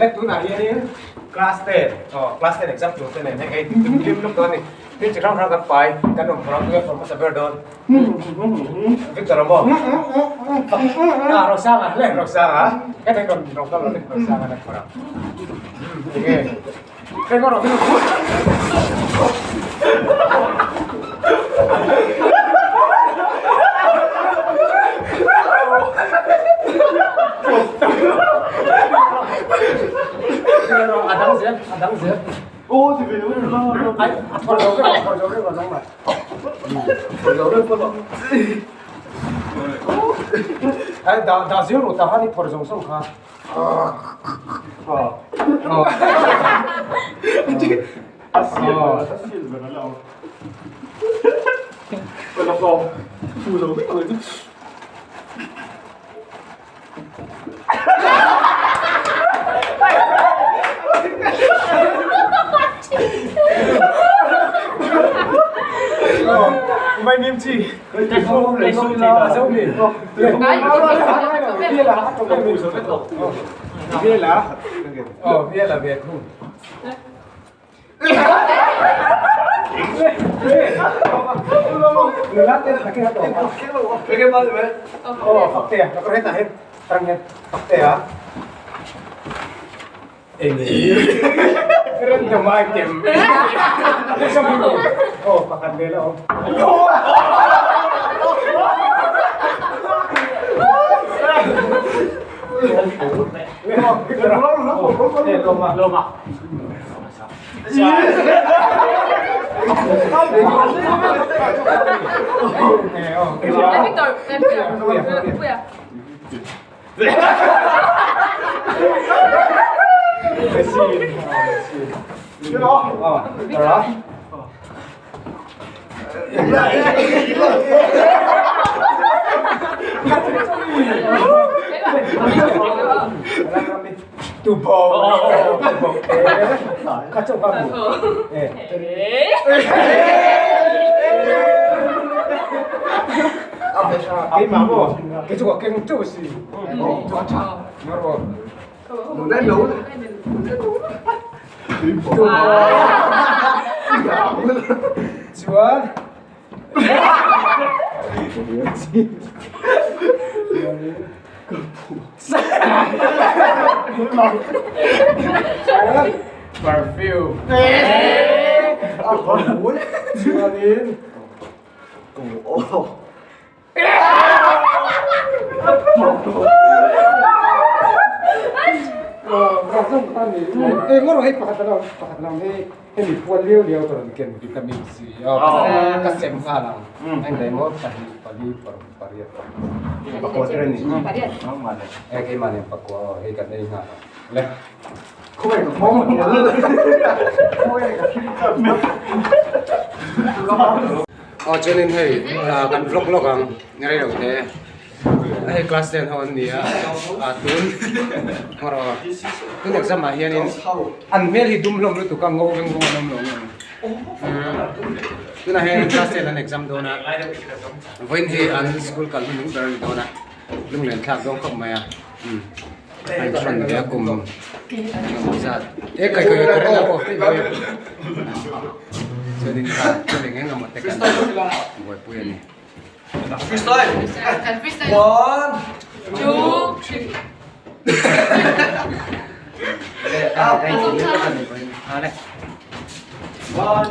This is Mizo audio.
Le tunah hianin class ten aw class ten exam tur te nen hei hei tum hlim luk dawn a ni. Thil chi hrang hrang kan pai kan awm phawrh ang tunge phawrh hmasa ber dawn. Victor a maw? Ah Rosanga le Rosanga heta hi rawn rawn kal rawh le Rosanga na phawrh ang. Enge heng rawh A dang zel, a dang zel. Ai, a thawr zo vek, a thawr zo vek a nangmah. Thawr zo vek pawh. Ai, dah dah zel rawh tah khan i thawr zawng zawng kha. Mai nim chi. Vela ve thung. Victor, Puia. Chuan Perfume Chuanin Hemi puan liau liau ka rawn ken vitamin C ka sem nghal ang a indaih maw pahnih pali paruk pariat pakua te a ni e keimah nen pakua aw hei kan ei nghal ang le aw chuanin hei kan vlog lawk ang rei lo te. Hei class ten ho an ni a ah tun erawh tun exam ah hianin an hmel hi dum hlawm lutuk a ngo veng vawng an awm lo nge tunah hian class ten an exam dawn a vawiin hi an school kal hun ber a ni dawn a lunglen thlak dawn khawp mai a umm an thawn ve a kum engemaw zat e kai kai current a off daih mai a chuanin kha thil eng eng emaw te kan buaipui a ni. Freestyle. Freestyle. One, two, three. One.